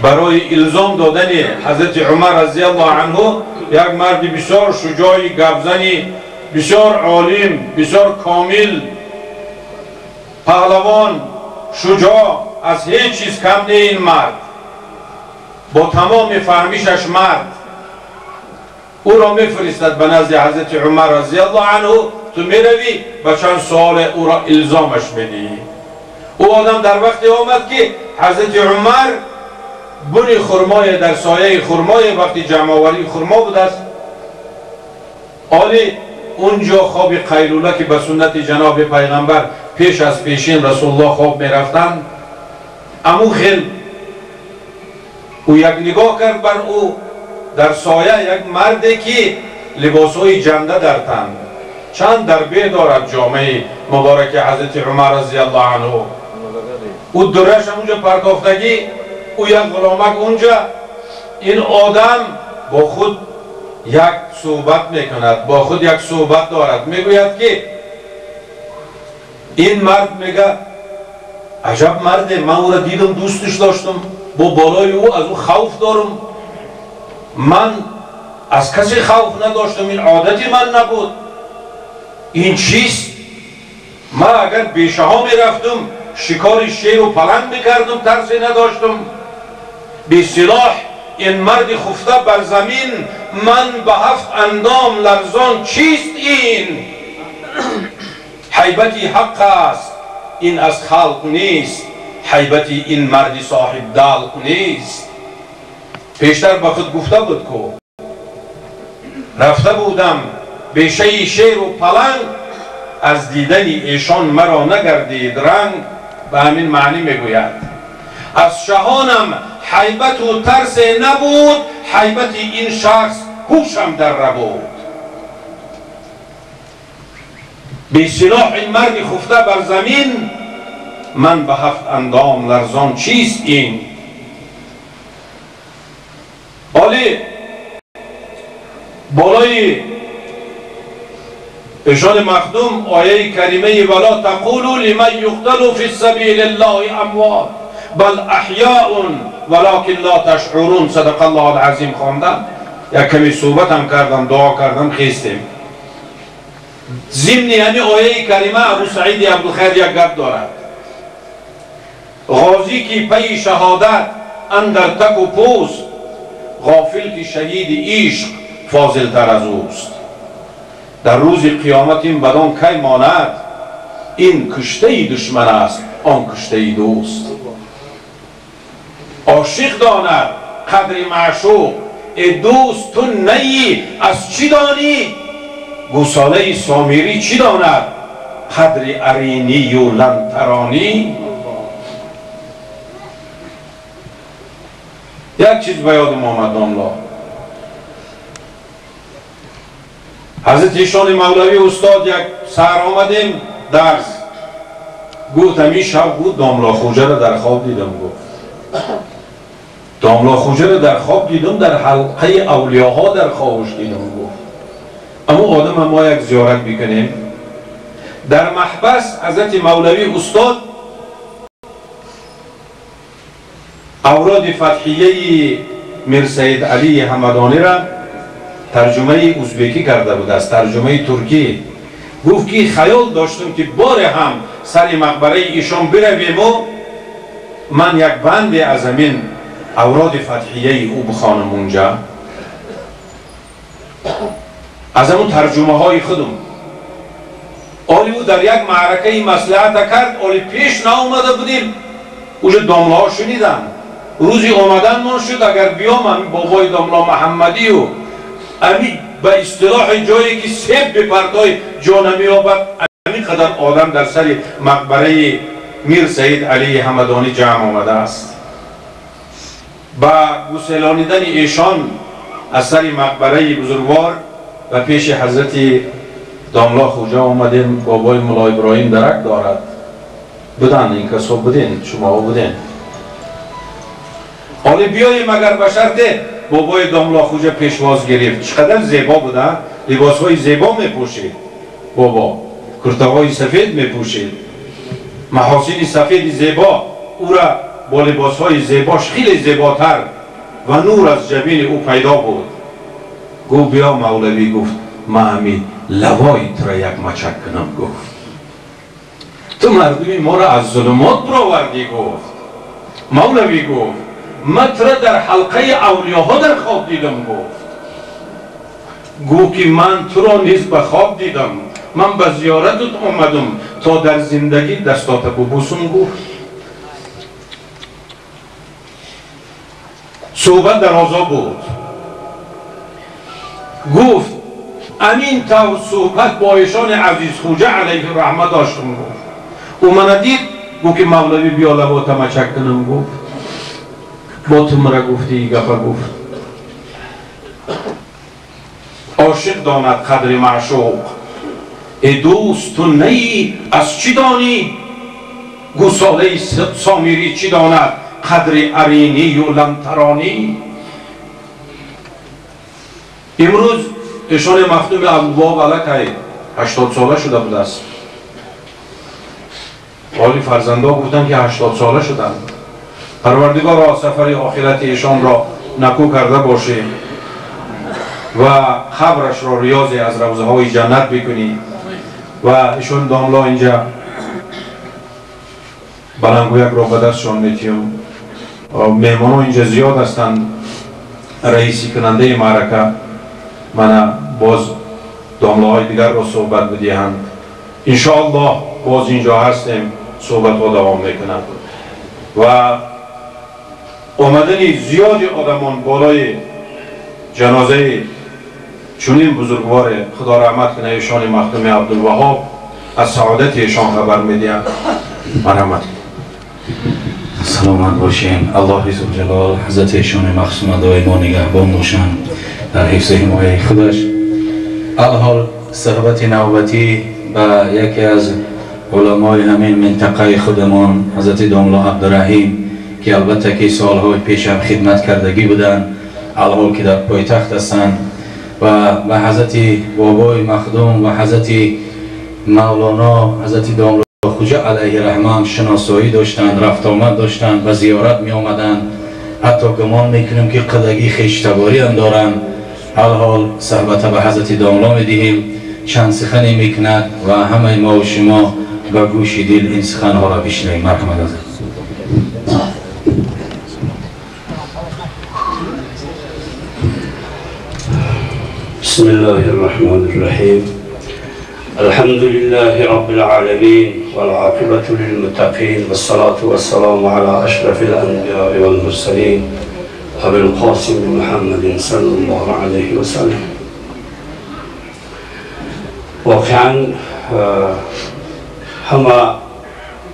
барои илзом додани ҳазрати Умар разияллоҳу анҳу як марди бисёр шуҷои гапзани, бисёр олим, бисёр комил, паҳлавон, шуҷоъ, аз ҳеҷ чиз кам не ин мард, бо тамоми фаҳмишаш мард, ӯро мефиристад ба назди ҳазрати Умар разияллоҳу анҳу. Ту меравӣ ба чанд суоле ӯро илзомаш медиҳӣ. Ӯ одам дар вақте омад ки ҳазрати Умар буни хурмое дар сояи хурмое вақти ҷамъоварии хурмо будааст. Оли унҷо хоби қайлула ки ба суннати ҷаноби пайғамбар пеш аз пешин Расулуллоҳ хоб мерафтанд, аму хел ӯ як нигоҳ кард бар ӯ дар соя як марде ки либосҳои ҷанда дар тан, чанд дарбе дорад ҷомаи мубораки ҳазрати Умар разияллоҳу анҳу. Ӯ дураш ҳамунҷо партофтагӣ, ӯ як ғуломак унҷа. Ин одам бо худ як суҳбат мекунад, бо худ як суҳбат дорад. Мегӯяд ки ин мард, мега, аҷаб марде, ман ӯро дидам, дӯсташ доштам, бо болои ӯ аз ӯ хавф дорам, ман аз касе хавф надоштам, ин одати ман набуд, ин чист? Ман агар бешаҳо мерафтам, шикори шеру паланг мекардам, тарсе надоштам. Бесилоҳ ин марди хуфта бар замин, ман ба ҳафт андом ларзон, чист ин? Ҳайбати ҳақ аст, ин аз халқ нест, ҳайбати ин марди соҳиб далқ нест. Пештар ба худ гуфта буд ку рафта будам бешаи шеру паланг, аз дидани эшон маро нагардид ранг. Ба ҳамин маънӣ мегӯяд аз шаҳонам ҳайбату тарсе набуд, ҳайбати ин шахс ҳушам дар рабуд. Бесилоҳ ин марди хуфта бар замин, ман ба ҳафт андом ларзон, чист ин? Оли болои эшони махдум ояи каримаи вала тақулу лиман юқталу фи сабили ллоҳи амвот бал аҳёун валакин ла ташъурун, садақа аллоҳу алазим хондам. Як ками суҳбатам кардам, дуо кардам, хестем. Зимни ҳамин ояи карима Абу Саиди Абдулхайр як гап дорад: ғозӣ ки пайи шаҳодат андар таку пӯст, ғофил ки шаҳиди ишқ фозилтар аз ӯст. Дар рӯзи қиёмат ин бадон кай монад, ин куштаи душман аст, он куштаи дӯст. Ошиқ донад қадри маъшуқ, э дӯст ту наӣ аз чӣ донӣ? Гӯсолаи сомирӣ чӣ донад қадри аринию лантаронӣ? Як чиз ба ёдам омад домло. Ҳазрати ишони Мавлавӣ устод як саҳар омадем дарс, гуфт ҳамин шаб гуфт домло хоҷаро дар хоб дидам, гуфт домло хоҷаро дар хоб дидам, дар ҳалқаи авлиёҳо дар хобаш дидам, гуфт. Аммо Аму одам мо як зиёрат бикунем. Дар маҳбас ҳазрати Мавлавӣ устод авроди фатҳияи Мирсаид Алии Ҳамадониро тарҷумаи узбекӣ карда буд, аз тарҷумаи туркӣ. Гуфт ки хаёл доштам ки боре ҳам сари мақбараи ишон биравему ман як банде аз ҳамин авроди фатҳияи ӯ бихонам унҷа, аз ҳамун тарҷумаҳои худум. Оли ӯ дар як маъракаи маслиҳата кард, оли пеш наомада будем, уже домлаҳо шуниданд. Рӯзи омаданмон шуд, агар биём ами бобои домла Муҳаммадию ами ба истилоҳи ҷое ки себ бепартой ҷо намеёбад, ами қадар одам дар сари мақбараи Мир Саид Алии Ҳамадонӣ ҷамъ омадааст. Ба гуселонидани эшон аз сари мақбараи бузургвор ба пеши ҳазрати домла Хуҷа омадем. Бобои Мулло Иброҳим дарак дорад. Буданд ин касо, буден, шумоҳо буден. Оли биёем агар ба шарте бобои домла Хуҷа пешвоз гирифт. Чӣ қадар зебо буда, либосҳои зебо мепӯшид бобо, куртаҳои сафед мепӯшид, маҳосини сафеди зебо, ӯра бо либосҳои зебош хеле зеботар ва нур аз ҷабини ӯ пайдо буд. Гуфт биё Мавлавӣ, гуфт ман ами лавои тура як мачак кунам. Гуфт ту мардуми моро аз зулумот баровардӣ. Гуфт Мавлавӣ, гуфт ман тура дар ҳалқаи авлиёҳо дар хоб дидам. Гуфт ки ман туро низ ба хоб дидам, ман ба зиёратат омадам то дар зиндагӣ дастота бубусум. Гуфт суҳбат дарозо буд. Гуфт амин тавр суҳбат бо эшони Азиз Хуҷа алайҳи раҳма доштам. Гуфт ӯ мана дид, гуфт ки Мавлавӣ биё лабота мачак кунам. Гуфт бо ту мара гуфти и гапа. Гуфт ошиқ донад қадри маъшуқ, э дӯст ту наӣ аз чӣ донӣ? Гусолаи Сомирӣ чӣ донад қадри аринию ламтаронӣ? Имрӯз эшони махдуми Абдулвоҳоб аллакай 80 сола шуда будааст. Оли фарзандо гуфтанд ки 80 сола шуданд. Парвардигоро сафари охирати эшонро накӯ карда бошӣ ва қабрашро риёзе аз равзаҳои ҷаннат бикунӣ. Ва эшон домло инҷа баландгӯякро ба дастшон метиҳам. Меҳмонҳо инҷа зиёд ҳастанд. Раиси кунандаи маърака мана боз домлаҳои дигарро суҳбат бидиҳанд. Иншоаллоҳ боз инҷо ҳастем, суҳбатҳо давом мекунанд. Ва омадани зиёди одамон болои ҷанозаи чунин бузургворе, худо раҳмат кунад эшони махдуми Абдулваҳоб, аз саодати эшон хабар медиҳад. Марҳамат. Саломат бошем. Аллоҳи зулҷалол ҳазрати эшони махсума доимо нигаҳбон бошанд дар ҳифзи ҳимояи худаш. Алҳол суҳбати навбатӣ ба яке аз уламои ҳамин минтақаи худамон ҳазрати домло Абдураҳим, ки албатта ки солҳои пеш ҳам хидмат кардагӣ буданд, алҳол ки дар пойтахт ҳастанд, ва ба ҳазрати бобои махдум ва ҳазрати Мавлоно ҳазрати домло Хуҷа алайҳи раҳма шиносоӣ доштанд, рафтомад доштанд, ба зиёрат меомаданд. Ҳатто гумон мекунем ки қадагӣ хештаборӣ ҳам доранд. Алҳол суҳбата ба ҳазрати домло медиҳем, чанд сухане мекунад ва ҳамаи мо ва шумо ба гӯши дил ин суханҳоро бишнавем. Марҳамат ҳазрат. بسم الله الرحمن الرحيم. الحمد لله رب العالمين والعاقبة للمتقين والصلاة والسلام على أشرف الأنبياء والمرسلين أبي القاسم محمد صلى الله عليه وسلم. واقعا همه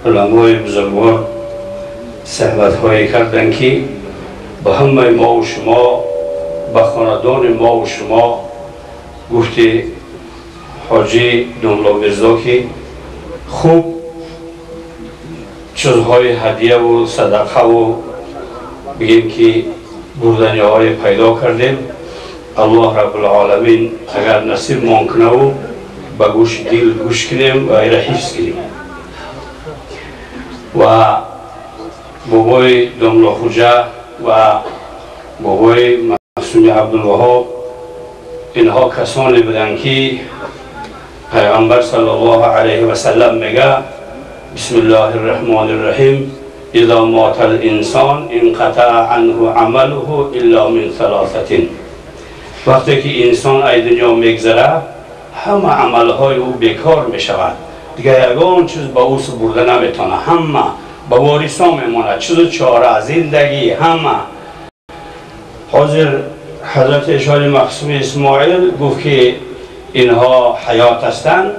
علمای بزرگوار صحبت هایی کردن که به همه ما و شما، به خاندان ما و شما گفتی حاجی داملا میرزا که خوب چیزهای هدیه و صدقه و بگیم که بردنی های پیدا کردیم. الله رب العالمین اگر نصیب مان کنه و به گوش دل گوش کنیم و ایره حفظ کنیم. و بابای داملا خوجه و بابای معصوم عبدالوهاب اینها کسانی بودند که پیغمبر صلی الله علیه و سلم میگه بسم الله الرحمن الرحیم اذا مات الانسان انقطع عنه عمله الا من ثلاثه. وقتی که انسان ای دنیا میگذره همه عملهای او بیکار میشود، دیگه یگان چیز به او سپرده نمیتونه، همه به وارثا میماند، چیز و چاره زندگی همه. حاضر حضرت اشاره مخصوم اسماعیل گفت که اینها حیات هستند،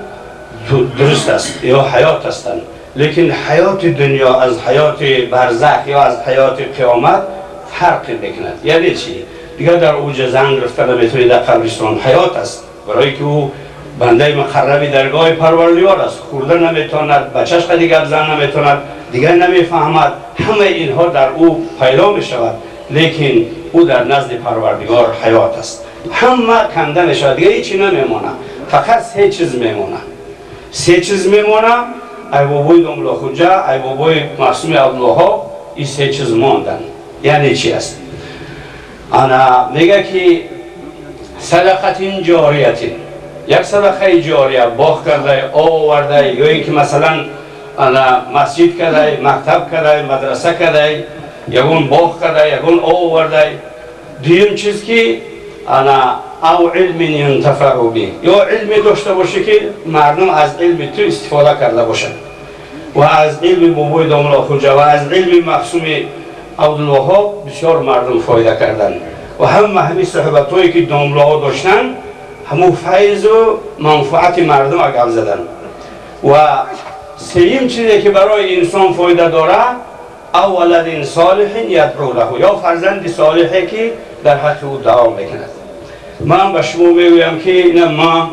درست است، یا حیات هستند، لیکن حیات دنیا از حیات برزخ یا از حیات قیامت فرق میکند. یعنی چی؟ دیگه در اوج زن رفته نمیتونی در قبرستان، حیات است، برای که او بنده مقرب درگاه پروردگار است، خورده نمیتواند، بچهش قدی گپ زن نمیتواند، دیگه نمیفهمد، همه اینها در او پیدا میشود، لیکن او در نزد پروردگار حیات است. همه کنده میشود، دیگه هیچی نمیمانه، فقط سه چیز میمانه، سه چیز میمانه. ای بابای داملا خوجه، ای بابای معصوم عبدالوهاب، این سه چیز ماندن. یعنی چی است؟ انا میگه که صدقه جاریه، یک صدقه جاریه باغ کرده، آورده، یا اینکه مثلا انا مسجد کرده، مکتب کرده، مدرسه کرده، یگون باغ کرده، یگون آورده. دویم چیز که انا او علم ینتفع به، یا علمی داشته باشه که مردم از علم تو استفاده کرده باشند. و از علم بابای داملا خوجه و از علم مخصوم عبدالوهاب بسیار مردم فایده کردن. و هم همین صحبت هایی که داملاها داشتن همون فیض و منفعت مردم گپ زدن. و سیم چیزی که برای انسان فایده داره او ولد صالح یدعو له، یا فرزند صالحی که در حق او دعا میکند. من به شما میگویم که اینا ما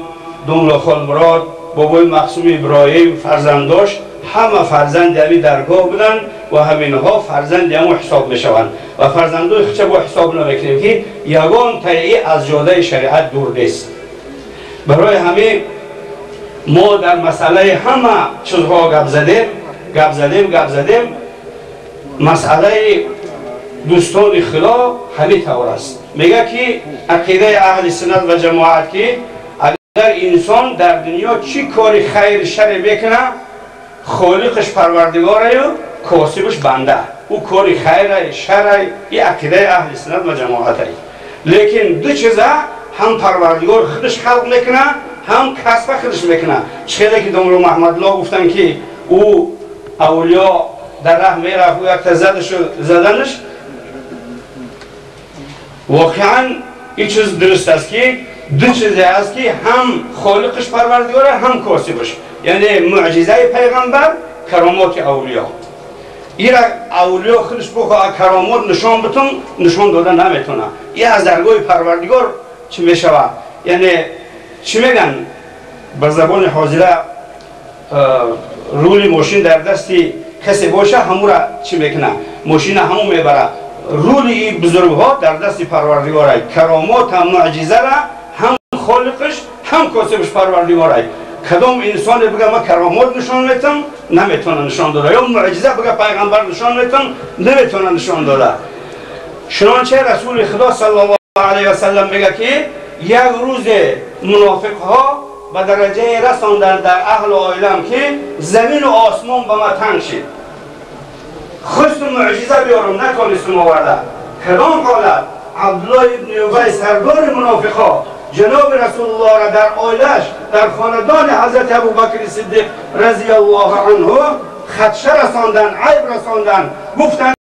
داملا خالمراد، بابای مخصوم ابراهیم فرزنداش همه فرزند همی درگاه بودن و همینها فرزند همو حساب میشوند و فرزندای خودش با حساب نمیکنیم که یگان تایی از جاده شریعت دور نیست. برای همه ما در مسئله همه چیزها گپ زدیم گپ زدیم گپ زدیم. مسئله دوستان خدا همین طور است. میگه که عقیده اهل سنت و جماعت که اگر انسان در دنیا چی کاری خیر شر بکنه خالقش پروردگاره و کاسبش بنده، او کاری خیر شر، این عقیده اهل سنت و جماعت. لیکن دو چیزه هم پروردگار خودش خلق میکنه هم کسب خودش میکنه. چه که داملا محمدالله گفتن که او اولیا در راه میرفت و یک تا زدنش، واقعا این چیز درست است که دو چیزی است که هم خالقش پروردگاره هم کاسبش، یعنی معجزه پیغمبر، کرامات اولیا. این اولیا خودش بخواه کرامات نشان بتون نشان داده نمیتونه، این از درگاه پروردگار چی میشوه؟ یعنی چی میگن به زبان حاضره رول ماشین در دست کسی باشه همون را چی میکنه؟ ماشین همون میبره. رول این بزرگ ها در دست پروردگاره، کرامات هم معجزه را هم خالقش هم کاسبش پروردگاره. کدام انسان بگه ما کرامات نشان میتم نمیتونه نشان داده، یا معجزه بگه پیغمبر نشان میتم نمیتونه نشان داده. چنانچه رسول خدا صلی الله علیه و سلم میگه که یک روز منافق ها به درجه رساندن در اهل عالم که زمین و آسمان به ما تنگ شد، خواستم معجزه بیارم نتونستم آورده. کدام حالت؟ عبدالله ابن ابی سردار منافق ها جناب رسول الله را در عائلش در خاندان حضرت ابوبکر صدیق رضی الله عنه خدشه رساندن، عیب رساندن، گفتند